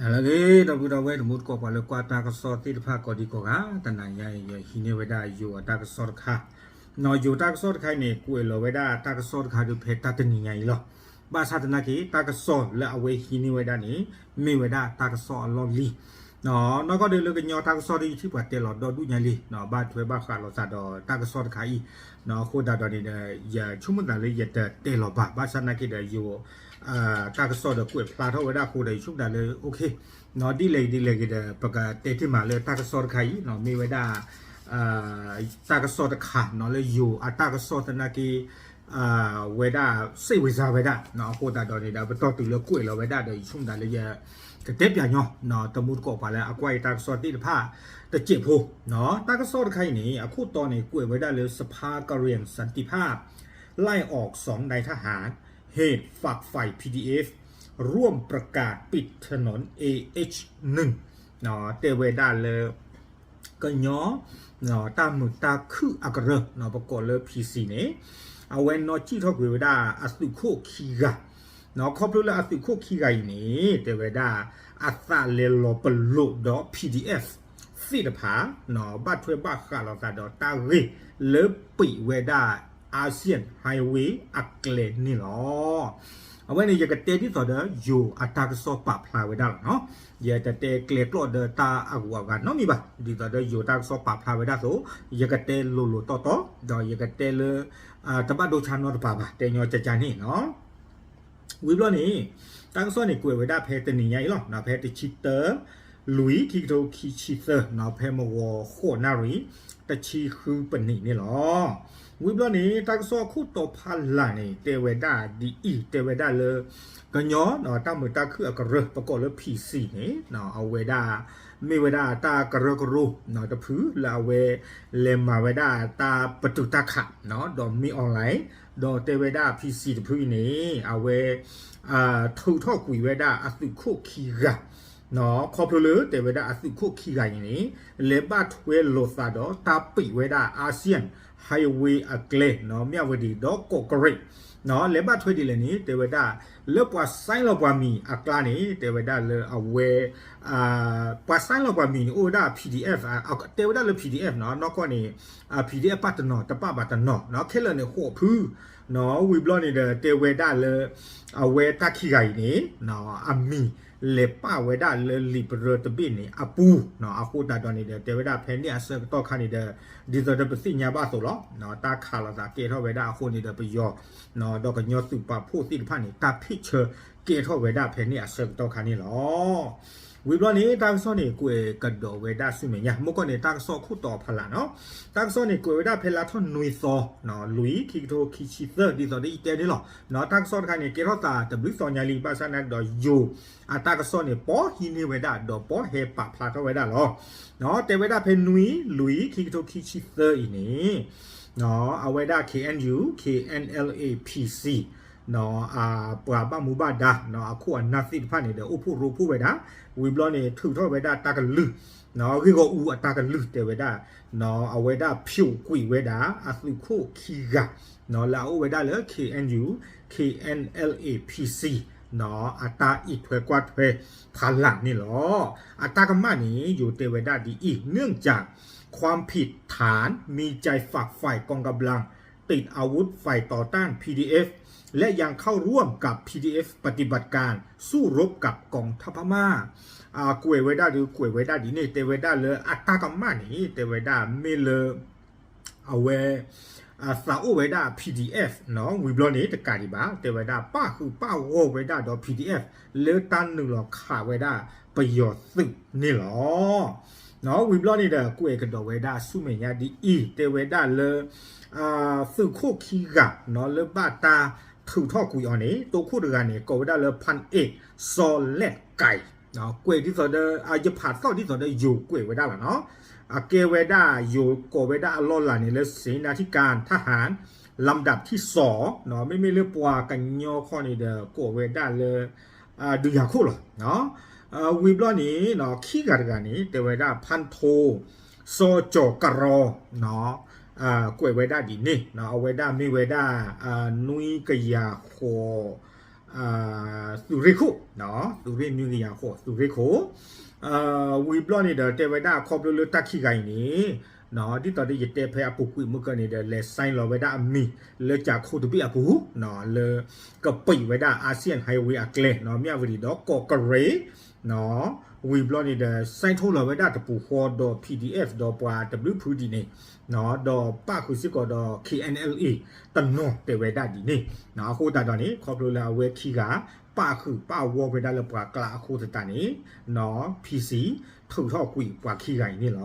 လၢအဂ့ၤ ဒီပုၢ်ဒီဝဲၢ် တံၤသကိး ပှၤလၢကွၢ်တၢ်ကစီၣ်သ့ၣ်တဖၣ် ကိးဒံကိးဂၤ, တနၤညါအံၤ ယဟံးန့ၢ်ဝဲဒၣ်ယိၤအတၢ်ကစီၣ်တခါ, ယိၤတၢ်ကစီၣ်တခါအံၤန့ၣ် ကွဲးလီၤဝဲဒၣ်တၢ်ကစီၣ်တခါဒုးဖဲတၢ်တနံၤညါအံၤလီၤ. ဘၣ်ဆၣ်သနာ်က့ တၢ်ကစီၣ်လၢအဝဲဟံးန့ၢ်ဝဲဒၣ်န့ၣ် မ့ၢ်ဝဲဒၣ်တၢ်ကစီၣ်အလီၢ်လံၤ နီၢ်ကီၢ်ဒီးလၢကညီတၢ်ကစီၣ်ဒ်ယထံၣ်ပှၤတဲလီၤဒီဒူၣ်ညါလံ, ဘၣ်ထွဲဘၣ်ဃးလိာ်သးဒီးတၢ်ကစီၣ်တခါအံၤ, အဃိသတးဒီးန့ၣ်ဒီး ယဆိကမိၣ်သးလၢယတတဲလီၤဘၣ်, ဘၣ်ဆၣ်သနာ်က့ဒီးယိၤ တၢ်ကစီၣ်ဒီးကွဲးဖျါထီၣ်ဝဲဒၣ်အဃိဒီး ယဆိကမိၣ်သးလၢ okay, ဒ်လဲၣ်ဂ့ၤဒ်လဲၣ်ဂ့ၤဒီး ပကတဲတ့ၢ်မးလၢတၢ်ကစီၣ်တခါအံၤ မ့ၢ်ဝဲဒၣ် တၢ်ကစီၣ်တခါ လၢယိၤအတၢ်ကစီၣ်သနာ်က့ ဝဲဒၣ်စ့ၣ်ဝံၤစါဝဲဒၣ်, အဃိသတးဒီးန့ၣ်ဒီး ပတီၢ်တုၤလၢကွဲးလီၤဝဲဒၣ်ဒီး ယဆိကမိၣ်သးလၢယကတဲပၠးညီ တံၤသကိး ပှၤလၢအကွၢ်ယတၢ်ကစီၣ်သ့ၣ်တဖၣ်တစဲးဖိ, တၢ်ကစီၣ်တခါအံၤန့ၣ် အခိၣ်တီန့ၣ် ကွဲးဝဲဒၣ်လၢ สภากะเหรี่ยงสันติภาพ ไล่ออกสองนายทหาร เหตุฝักใฝ่ พีดีเอฟ ร่วมประกาศปิดถนน เอเอชหนึ่ง တဲဝဲဒၣ်လၢ ကညီ တၢ်မုာ်တၢ်ခုၣ်အကရၢ ပကိးလၢ PC န့ၣ် အဝဲနီၣ်စံၣ်ထီၣ်ကွံာ်ဝဲဒၣ်အသုးခိၣ်ခံဂၤ, ခီဖျိလၢအသုးခိၣ်ခံဂၤအံၤန့ၣ် တဲဝဲဒၣ် အသးလဲၤလီၤပလိာ်ဒီး PDF သ့ၣ်တဖၣ် ဘၣ်ထွဲဘၣ်ဃးလိာ်သးဒီးတၢ်ဂ့ၢ်လၢပံာ်ဝဲဒၣ် Asian Highway အကျဲန့ၣ်လီၤ. အဝဲန့ၣ် ယကတဲဒ်သိးဒီး ယိၤအတၢ်ကစီၣ်ပာ်ဖျါဝဲဒၣ်လီၤနီၤ. ယတတဲကျဲကျိာ်ဒီးတၢ်အဂုၤအဂၤနီတမံၤဘၣ်, ဒ်သိးဒီးယိၤတၢ်ကစီၣ်ပာ်ဖျါဝဲဒၣ်အသိး ယကတဲလိၤလိၤတီတီ, ဒီးယကတဲလၢ တဘၣ်ဒိဆါနီတပၤဘၣ်, တဲညီကကန့ၣ်နီၤ. ဝံၤဘျီန့ၣ် တၢ်ကစီၣ်န့ၣ်ကွဲးဝဲဒၣ်ဖဲတနံၤညါအံၤလီၤ, ဖဲတဆံတၢ လွံၢ် ခံကထိခံဆံသၢ ဖဲမုၢ်ဂီၤဃိးနၣ်ရံၣ် တဆံဃုပနံးန့ၣ်လီၤ. ဝံၤဘျီန့ၣ် တၢ်ကစီၣ်အခိၣ်တီဖးလၢ်န့ၣ် တဲဝဲဒၣ်ဒ်အံၤ, တဲဝဲဒၣ်လၢ ကညီ တၢ်မုာ်တၢ်ခုၣ်အကရၢ ပကိးလၢ PC န့ၣ် အဝဲဒၣ် မ့ၢ်ဝဲဒၣ်တၢ်ကရၢကရိတဖု လၢအဝဲလဲၤမၤဝဲဒၣ်တၢ်ပတုာ်တၢ်ခး ဒီးမ့ၢ် online ဒီးတဲဝဲဒၣ် PC တဖုအံၤန့ၣ် အဝဲ ထုးထီၣ်ကွံာ်ဝဲဒၣ်အသုးခိၣ်ခံဂၤ ခီဖျိလၢတဲဝဲဒၣ်အသုးခိၣ်ခံဂၤအံၤန့ၣ် လဲၤဘၣ်ထွဲလိာ်သးဒီးတၢ်ပံာ်ဝဲဒၣ် Asian Highway အကျဲ မၠၣ်ဝတံၤဒီးကီးကရ့း လဲၤဘၣ်ထွဲဒ်လဲၣ်န့ၣ် တဲဝဲဒၣ် လၢပှၤ sign လီၤပှၤမံၤအကျါန့ၣ် တဲဝဲဒၣ်လၢအဝဲ ပှၤ sign လီၤပှၤမံၤန့ၣ် အိၣ်ဝဲဒၣ် PDF, တဲဝဲဒၣ်လၢ PDF နီၤ, နီၢ်ကီၢ်န့ၣ် PDF ပာ်တနီၤ တပာ်ဘၣ်တနီၤ, ခဲလၢာ်န့ၣ်ဃိးဖု ဝံၤဘျီန့ၣ်ဒီး တဲဝဲဒၣ်လၢ အဝဲတၢ်ခံဂၤအံၤန့ၣ် အမံၤလဲၤပာ်ဝဲဒၣ်လၢလံာ်ပရၢတဘ့ၣ်န့ၣ်အပူၤ, အဃိသတးဒီးန့ၣ်ဒီး တဲဝဲဒၣ်ဖဲန့ၣ်အဆၢကတီၢ်ခါန့ၣ်ဒီး ဒ်သိးဒီးပသ့ၣ်ညါဘၣ်အသိးလီၤ, တၢ်ခးလိာ်သးကဲထီၣ်ဝဲဒၣ်အဃိန့ၣ်ဒီး ပယီၤ ဒီးကညီသုးပာ်ဖှိၣ်သ့ၣ်တဖၣ်န့ၣ် တၢ်ဖ့ၣ်ဆၢကဲထီၣ်ဝဲဒၣ်ဖဲန့ၣ်အဆၢကတီၢ်ခါန့ၣ်လီၤ. ဝံၤဘျီန့ၣ် တၢ်ကစီၣ်န့ၣ် ကွဲးကဒီးဝဲဒၣ်ဆူမဲာ်ညါ, မုၢ်ကီၢ်န့ၣ် တၢ်ကစီၣ်အခိၣ်တီဖးလၢ်နီၤ, တၢ်ကစီၣ်န့ၣ် ကွဲးဝဲဒၣ်ဖဲလါထီၣ်နွံသီ လွံၢ် ခံကထိခံဆံသၢ ဒ်သိးဒီးယတဲန့ၣ်လီၤ. တၢ်ကစီၣ်တခါန့ၣ် ကဲထီၣ်သးတဘျုးသီညါလံ, ဘၣ်ဆၣ်သနာ်က့ဒီး ယိၤအတၢ်ကစီၣ်န့ၣ် ပှၤဟံးန့ၢ်ဝဲဒၣ် ဒီးပှၤဟဲပာ်ဖျါထီၣ်ဝဲဒၣ်လီၤ. တဲဝဲဒၣ်ဖဲနွံ လွံၢ် ခံကထိခံဆံသၢအံၤန့ၣ် အဝဲဒၣ် KNU KNLA PC ပှၤဘၣ်မူဘၣ်ဒါ အခိၣ်အနၢ်သ့ၣ်တဖၣ်န့ၣ်ဒီး အိၣ်ဖှိၣ်ရိဖှိၣ်ဝဲဒၣ်, ဝံၤဘျီန့ၣ် ထုးထီၣ်ဝဲဒၣ်တၢ်ကလုၢ် ဂ့ၢ်ဂီၢ်အူအတၢ်ကလုၢ်တဲဝဲဒၣ် အဝဲဒၣ်ဖျိးကွံာ်ဝဲဒၣ်အသုးခိၣ်ခံဂၤ လၢအအိၣ်ဝဲဒၣ်လၢ KNU KNLA PC အတၢ်အံးထွဲကွၢ်ထွဲဖးလၢ်န့ၣ်လီၤ. အတၢ်ကမၣ်န့ၣ် ယိၤတဲဝဲဒၣ်ဒ်အံၤ, เนื่องจากความผิดฐานมีใจฝักใฝ่กองกำลังติดอาวุธฝ่ายต่อต้าน พีดีเอฟ และยังเข้าร่วมกับ พีดีเอฟ ปฏิบัติการสู้รบกับกองทัพพม่า ကွဲးဝဲဒၣ်ဒီး ကွဲးဝဲဒၣ်ဒ်န့ၣ် တဲဝဲဒၣ်လၢအတၢ်ကမၣ်န့ၣ် တဲဝဲဒၣ်မ့ၢ်လၢ အဝဲ သးအိၣ်ဝဲဒၣ် PDF နီၤ, ဝံၤဘျီန့ၣ် တကးဒံးဘၣ် တဲဝဲဒၣ် ပၣ်ဃုာ်ပၣ်ဂီၢ်ဝဲဒၣ်ဒီး PDF လၢတၢ်နုာ်လီၤခးဝဲဒၣ်ပယီၤသုးန့ၣ်လီၤ. ဝံၤဘျီန့ၣ်ဒီး ကွဲးကဒီးဝဲဒၣ်ဆူမဲာ်ညါဒ်အံၤ တဲဝဲဒၣ်လၢ သုးခိၣ်ခံဂၤနီၤ လၢဘၣ်တၢ်ထုးထီၣ်ကွံာ်အီၤန့ၣ် တိခိၣ်တဂၤန့ၣ် ကိးဝဲဒၣ်လၢ ဖၣ်အ့ၣ် စီၤလဲၣ်ကဲး ကွဲးဒ်သိးဒီး ယဖးသီၣ်ဒ်သိးဒီးယိၤကွဲးဝဲဒၣ်လီၤနီၤ. အကဲဝဲဒၣ်ယိၤကိးဝဲဒၣ်အလီၢ်လၤန့ၣ်လၢ เสนาธิการทหารลำดับที่สอง မ့မ့ၢ်လၢပှၤကညီခီန့ၣ်ဒီး ကိးဝဲဒၣ်လၢ ဒုးယၤခိၣ်လီၤ. ဝံၤဘျီန့ၣ် ခံဂၤတဂၤန့ၣ် တဲဝဲဒၣ် พันโท စီၤကီၤကရီ ကွဲးဝဲဒၣ်ဒ်န့ၣ် အဝဲဒၣ်မ့ၢ်ဝဲဒၣ် နွံကယၤဃိး သုးရ့ၣ်ခိၣ်, သုးရ့ၣ်နွံကယၤဃိး သုးရ့ၣ်ခိၣ်, ဝံၤဘျီန့ၣ်ဒီး တဲဝဲဒၣ်ခီဖျိလၢတၢ်ခံဂၤအံၤန့ၣ်, ဒ်သိးဒီးယတဲဖဲအပူၤကွံာ်မုၢ်ကၢန့ၣ်ဒီး လဲၤ sign လီၤဝဲဒၣ်အမံၤ လၢကၠးခိၣ်တဘ့ၣ်အပူၤ, လၢကပံာ်ဝဲဒၣ် Asian Highway အကျဲ မၠၣ်ဝတံၤဒီးကီးကရ့ၣ် ဝံၤဘျီန့ၣ်ဒီး sign ထိလီၤဝဲဒၣ်တပူၤဃီဒီး P D F ဒီးပှၤတဘျုးဖုဒ်န့ၣ်, ဒီးပၣ်ဃုာ်စ့ၢ်ကီးဒီး K N L A တနီၤ တဲဝဲဒၣ်ဒ်န့ၣ်, အဃိသတးဒီးန့ၣ် ခီဖျိလၢအဝဲခံဂၤ ပၣ်ဃုာ်ပၣ်ဝီဝဲဒၣ်လၢပှၤကျါအဃိသတးန့ၣ်, P C ထုးထီၣ်ကွံာ်ပှၤခံဂၤအံၤန့ၣ်လီ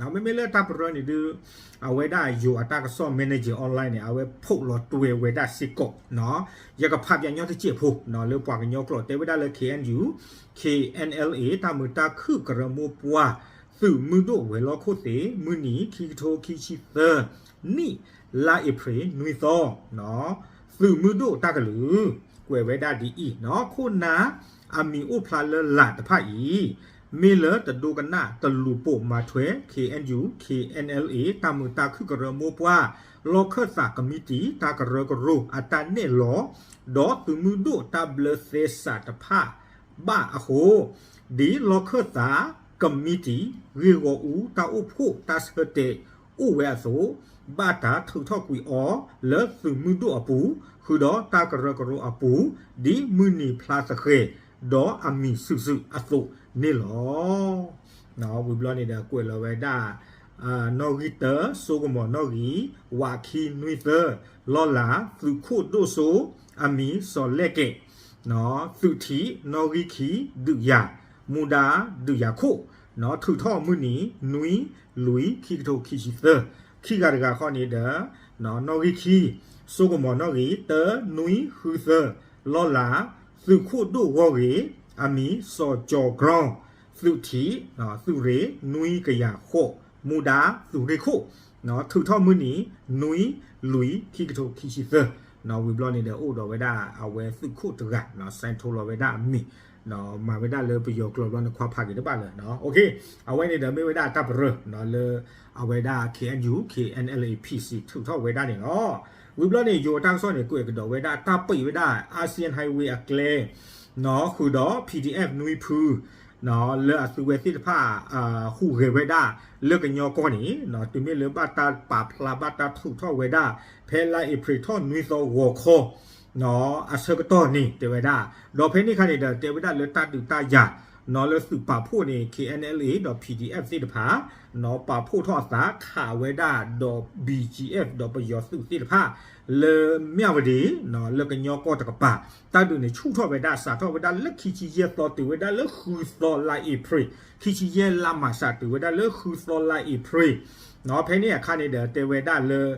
ၤ. မ့မ့ၢ်လၢတၢ်ပရၢန့ၣ်ဒုး အဝဲဒၣ်ယိၤအတၢ်ကစီၣ် Manager Online န့ၣ် အဝဲ post လီၤတွဲဝဲဒၣ်စ့ၢ်ကီး, ယကဖးပၠးညီတစဲးဖိ လၢပှၤကညီကျိာ် တဲဝဲဒၣ်လၢ K N U K N L A တၢ်မုာ်တၢ်ခုၣ်ကရၢမိၢ်ပှၢ် သုးမုၢ်ဒိၣ်ဝဲၤလီၢ်ခိၣ်သ့ၣ် မုၢ်နံၤ ခံကထိခံဆံသၢနံၣ် လါအ့ဖြ့ၣ်နွံသီ, သုးမုၢ်ဒိၣ်တၢ်ကလုာ် ကွဲးဝဲဒၣ်ဒ်အံၤ, ခိၣ်နၢ်အမံၤအိၣ်ဖျါလၢလာ်တဖၣ်အံၤ မ့ၢ်လၢတဒိကနၣ်တလူၤပိာ်မၤထွဲ K N U K N L A တၢ်မုာ်တၢ်ခုၣ်ကရၢမိၢ်ပှၢ် လီၢ်ခၢၣ်သးကမံးတံာ် တၢ်ကရၢကရိအတၢ်နဲၣ်လီၤ ဒီးသုးမုၢ်ဒိၣ်တၢ်ဘျၢသဲစးတဖၣ်ဘၣ်အဃိ, ဒ်လီၢ်ခၢၣ်သးကမံးတံာ် ဂ့ၢ်ဂီၢ်အူတၢ်အိၣ်ဖှိၣ်တၢ်ဆၢတဲာ်အိၣ်ဝဲအသိး, ဘၣ်တၢ်ထုးထီၣ်ကွံာ်အီၤလၢသုးမုၢ်ဒိၣ်အပူၤ ဃုာ်ဒီးတၢ်ကရၢကရိအပူၤ ဒ်မုၢ်နံၤဖျါသဃဲၤ ဒီးအမံၤစုာ်စုာ်အသိးန့ၣ်လီၤ. ဝံၤဘျီန့ၣ်ဒီးကွဲးလီၤဝဲဒၣ် နီၣ်ဂံၢ်တၢ စိကမီၤနီၣ်ဂံၢ် ဝးခံနွံသၢ လီၢ်လၤ သုးခိၣ်ဒိၣ်စိ အမံၤစီၤလဲၣ်ကဲး သုးထံး နီၣ်ဂံၢ်ခံ ဒုးယၤ မူဒါဒုးယၤခိၣ် ထုးထီၣ်မုၢ်နံၤ နွံ လွံၢ် ခံကထိခံဆံသၢ, ခံဂၤတဂၤဃီန့ၣ်ဒီး နီၣ်ဂံၢ်ခံ စိကမီၤနီၣ်ဂံၢ် တၢ နွံ ဃုသၢ လီၢ်လၤ သုးခိၣ်ဒိၣ်ဂီၢ်ဂ့ၤ အမံၤစီၤကၠီၤကရီ သုးထံး သုးရ့ၣ် နွံကယၤဃိး မူဒါသုးရ့ၣ်ခိၣ် ထုးထီၣ်မုၢ်နံၤ နွံ လွံၢ် ခံကထိခံဆံသၢ, ဝံၤဘျီန့ၣ်ဒီးအိၣ်ဒီးဝဲဒၣ်အဝဲသုးခိၣ်တဂၤ sign ထိလီၤဝဲဒၣ်အမံၤ, မၤဝဲဒၣ်လၢပယီၤကျိာ်ဘျီန့ၣ် ခွါဖးက့ၤတဘၣ်လၢၤ, အဝဲန့ၣ်ဒီးမ့ၢ်ဝဲဒၣ်တၢ်ပရၢလၢ အဝဲဒၣ် K N U K N L A P C ထုးထီၣ်ဝဲဒၣ်န့ၣ်လီၤ. ဝံၤဘျီန့ၣ် ယိၤတၢ်ကစီၣ်န့ၣ် ကွဲးကဒီးဝဲဒၣ်တၢ်ပံာ်ဝဲဒၣ် Asian Highway အကျဲ ဃုာ်ဒီး P D F နွံဖု လၢအသုဝဲသ့ၣ်တဖၣ် ဟူးဂဲၤဝဲဒၣ်လၢကညီကီၢ်န့ၣ် တုၤမ့ၢ်လၢဘၣ်တၢ်ပာ်ဖျါဘၣ်တၢ်ထုးထီၣ်ဝဲဒၣ် ဖဲလါအ့ဖြ့ၣ်ထီၣ်နွံသီဂီၤခီ အဆၢကတီၢ်န့ၣ် တဲဝဲဒၣ်, ဒီးဖဲန့ၣ်အခါန့ၣ်ဒီး တဲဝဲဒၣ်လၢတၢ်ဒုးတၢ်ယၤ လၢသုးပာ်ဖှိၣ်န့ၣ် K N L A ဒီး P D F သ့ၣ်တဖၣ် ပာ်ဖှိၣ်ထီၣ်အသးခးဝဲဒၣ်ဒီး B G F ဒီးပယီၤသုးသ့ၣ်တဖၣ် လၢမၠၣ်ဝတံၤ လၢကညီကီၢ်တကပၤ တၢ်ဒုးန့ၣ်ဆူၣ်ထီၣ်ဝဲဒၣ် စးထီၣ်ဝဲဒၣ်လၢခံဆံယဲၢ်သီ တုၤဝဲဒၣ်လၢဃုသီလါအ့ဖြ့ၣ်, ခံဆံယဲၢ်လါမၤစး တုၤဝဲဒၣ်လၢဃုသီလါအ့ဖြ့ၣ်, ဖဲန့ၣ်အခါန့ၣ်ဒီး တဲဝဲဒၣ်လၢ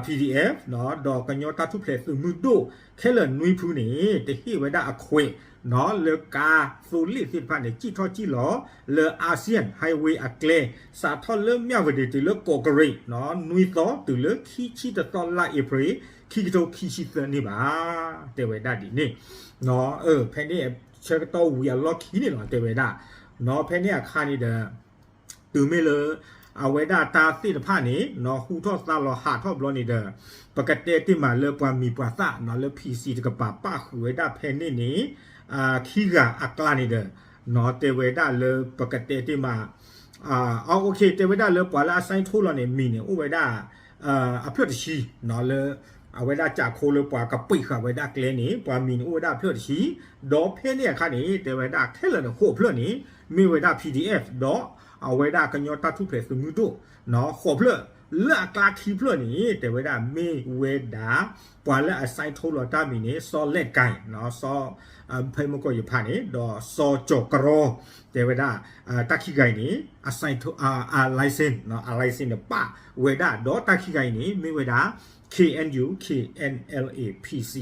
P D F ဒီးကညီတၢ်ထူၣ်ဖျဲးသုးမုၢ်ဒိၣ် ခဲလၢာ်နွံဖုန့ၣ် တဟ့ၣ်ဝဲဒၣ်အခွဲး လၢကါသိလ့ၣ်သ့ၣ်တဖၣ်န့ၣ် စံၣ်ထီၣ်စံၣ်လီၤ လၢ Asian Highway အကျဲ စးထီၣ်လၢမၠၣ်ဝတံၤတုၤလၢကီးကရ့ၣ် နွံသီတုၤလၢခံဆံတသီလါအ့ဖြ့ၣ် ခံကထိခံဆံသၢန့ၣ်ဘၣ်, တဲဝဲဒၣ်ဒ်န့ၣ်, ဖဲန့ၣ်ဆၢကတီၢ်ဝံၤအလီၢ်ခံန့ၣ်လီၤ တဲဝဲဒၣ်, ဖဲန့ၣ်အခါန့ၣ်ဒီး တုၤမ့ၢ်လၢ အဝဲဒၣ်တၢ်သ့ၣ်တဖၣ်န့ၣ် ဟူထီၣ်သါလီၤဟးထီၣ်ဘျီန့ၣ်ဒီး ပကတဲတ့ၢ်မးလၢပှၤမံၤပှၤသၣ်လၢ P C တကပၤပၣ်ဃုာ်ဝဲဒၣ်ဖဲန့ၣ်န့ၣ် ခံဂၤအကျါန့ၣ်ဒီး တဲဝဲဒၣ်လၢပကတဲတ့ၢ်မး တဲဝဲဒၣ်လၢပှၤလၢအ sign ထိလီၤန့ၣ် မံၤန့ၣ်အိၣ်ဝဲဒၣ် အဖျၢၣ်တဆံ လၢ အဝဲဒၣ်ကးခိလၢပှၤကပံာ်ဃာ်ဝဲဒၣ်ကျဲန့ၣ် ပှၤမံၤန့ၣ်အိၣ်ဝဲဒၣ်အဖျၢၣ်တဆံ, ဒီးဖဲန့ၣ်အခါန့ၣ် တဲဝဲဒၣ်ခဲလၢာ်န့ၣ်ဃိးဖျၢၣ်န့ၣ် မ့ၢ်ဝဲဒၣ် P D F ဒီးအဝဲဒၣ်ကညီတၢ်ထူၣ်ဖျဲးသုးမုၢ်ဒိၣ် ဃိးဖျၢၣ်, လၢအကျါခံဖျၢၣ်န့ၣ် တဲဝဲဒၣ်မ့ၢ်ဝဲဒၣ် ပှၤလၢအ sign ထိလီၤတၢ်မံၤန့ၣ် စီၤလဲၣ်ကဲး စီၤ ဖဲမုၢ်ကီၢ်ယဖးန့ၣ် ဒီးစီၤကၠီၤကရီ တဲဝဲဒၣ် တၢ်ခံဂၤအံၤန့ၣ် အ license အ license န့ၣ်ပၣ်ဝဲဒၣ် ဒီးတၢ်ခံဂၤအံၤန့ၣ် မ့ၢ်ဝဲဒၣ် K N U K N L A P C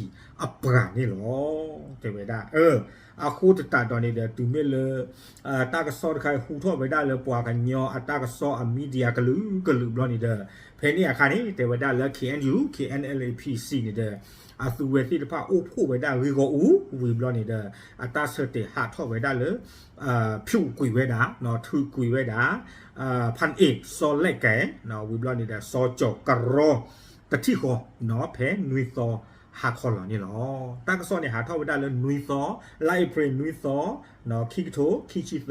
အပှၤန့ၣ်လီၤ တဲဝဲဒၣ်. အဃိသတးဒီးန့ၣ်ဒီး တုၤမ့ၢ်လၢ တၢ်ကစီၣ်တခါဟူထီၣ်ဝဲဒၣ်လၢပှၤကညီအတၢ်ကစီၣ်အ media ကလုာ်ကလုာ်ဘျီန့ၣ်ဒီး ဖဲန့ၣ်အခါန့ၣ် တဲဝဲဒၣ်လၢ K N U K N L A P C န့ၣ်ဒီး အသုဝဲသ့ၣ်တဖၣ်အိၣ်ဖှိၣ်ဝဲဒၣ်ဂ့ၢ်ဂီၢ်အူ ဝံၤဘျီန့ၣ်ဒီး အတၢ်ဆၢတဲာ်ဟးထီၣ်ဝဲဒၣ်လၢ ဖြုးကွံာ်ဝဲဒၣ် ထုးကွံာ်ဝဲဒၣ် ဖၣ်အ့ၣ် စီၤလဲၣ်ကဲး ဝံၤဘျီန့ၣ်ဒီး စီၤကၠီၤကရီ တထံၣ်ဃီ ဖဲနွံသီ ဟါခီလီၤန့ၣ်လီၤ. တၢ်ကစီၣ်န့ၣ်ဟးထီၣ်ဝဲဒၣ်လၢနွံသီ, လါအ့ဖြ့ၣ်နွံသီ, ခံကထိခံဆံသၢဂီၤခီ, ဒီး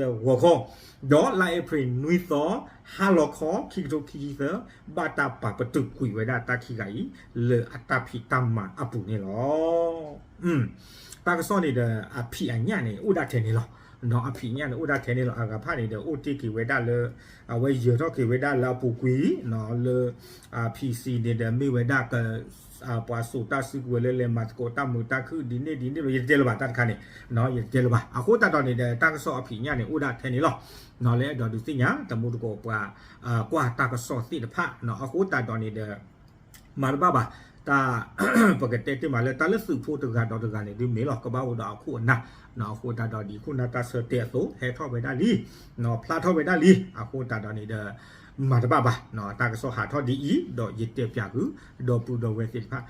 လါအ့ဖြ့ၣ်နွံသီ, ဟါလီၤခီ ခံကထိခံဆံသၢ, ဘၣ်တၢ်ပာ်ပတုာ်ကွံာ်ဝဲဒၣ်တၢ်ခံဂၤအံၤ လၢအတၢ်ဖံးတၢ်မၤအပူၤန့ၣ်လီၤ. တၢ်ကစီၣ်န့ၣ်ဒီး အဖံးအညၣ်န့ၣ် အိၣ်ဒၣ်ထဲန့ၣ်လီၤ. အဖံးအညၣ်န့ၣ် အိၣ်ဒၣ်ထဲန့ၣ်လီၤ. အဂၤဖၣ်န့ၣ်ဒီး အိၣ်တ့ၢ်က့ၤဝဲဒၣ်လၢ အဝဲယၢၤထီၣ်က့ၤဝဲဒၣ်လၢအပူၤကွံာ် လၢ ဖံးစံန့ၣ်ဒီး မ့ၢ်ဝဲဒၣ် ပှၤစိာ်တၢ်စုကဝဲၤလၢလဲၤမၤသကိးတၢ်မုာ်တၢ်ခုၣ်ဒ်န့ၣ်ဒ်န့ၣ်လီၤ. ယတတဲလၢၤဘၣ်တၢ်တခါန့ၣ်, ယတတဲလၢၤဘၣ်. အဃိသတးဒီးန့ၣ်ဒီး တၢ်ကစီၣ်အဖံးအညၣ်န့ၣ် အိၣ်ဒၣ်ထဲန့ၣ်လီၤ. လၢအဲၣ်ဒိးဒုးသ့ၣ်ညါ တမူတကိးပှၤ ကွၢ်တၢ်ကစီၣ်သ့ၣ်တဖၣ် အဃိသတးဒီးန့ၣ်ဒီး မၤတဘၣ်ဘၣ်, တၢ် ပကတဲတ့ၢ်မးလၢတၢ်လၢသုးဖိတဂၤဒီးတဂၤန့ၣ် ဒုးမ့ၢ်လီၤ ကဘၣ်အိၣ်ဒီးအခိၣ်အနၢ်, အဃိသတးဒီး ဒ်ခိၣ်နၢ်တၢ်ဆၢတဲာ်အသိး ဟဲထီၣ်ဝဲဒၣ်လံ, ဖျါထီၣ်ဝဲဒၣ်လံ. အဃိသတးဒီးန့ၣ်ဒီး မၤတဘၣ်ဘၣ်, တၢ်ကစီၣ်ဟးထီၣ်ဒ်အံၤ ဒီးယတဲပၠးဃုာ် ဒီပုၢ်ဒီဝဲၢ်သ့ၣ်တဖၣ်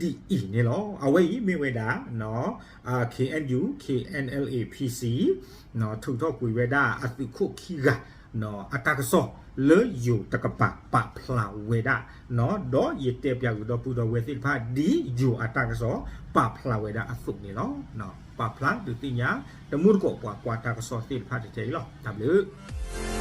ဒ်အံၤန့ၣ်လီၤ. အဝဲအံၤမ့ၢ်ဝဲဒၣ် KNU KNLA PC ထုးထီၣ်ကွံာ်ဝဲဒၣ်အသုးခိၣ်ခံဂၤ အတၢ်ကစီၣ် လၢယိၤတကပၤပာ်ဖျါဝဲဒၣ်, ဒီးယတဲပၠးဃုာ်ဒီပုၢ်ဒီဝဲၢ်သ့ၣ်တဖၣ် ဒ်ယိၤအတၢ်ကစီၣ်ပာ်ဖျါဝဲဒၣ်အသိးန့ၣ်လီၤ. ပာ်ဖျါဒုးသ့ၣ်ညါ တမူတကိးပှၤကွၢ်တၢ်ကစီၣ်သ့ၣ်တဖၣ်ထဲအံၤလီၤ. တၢ်ဘျုး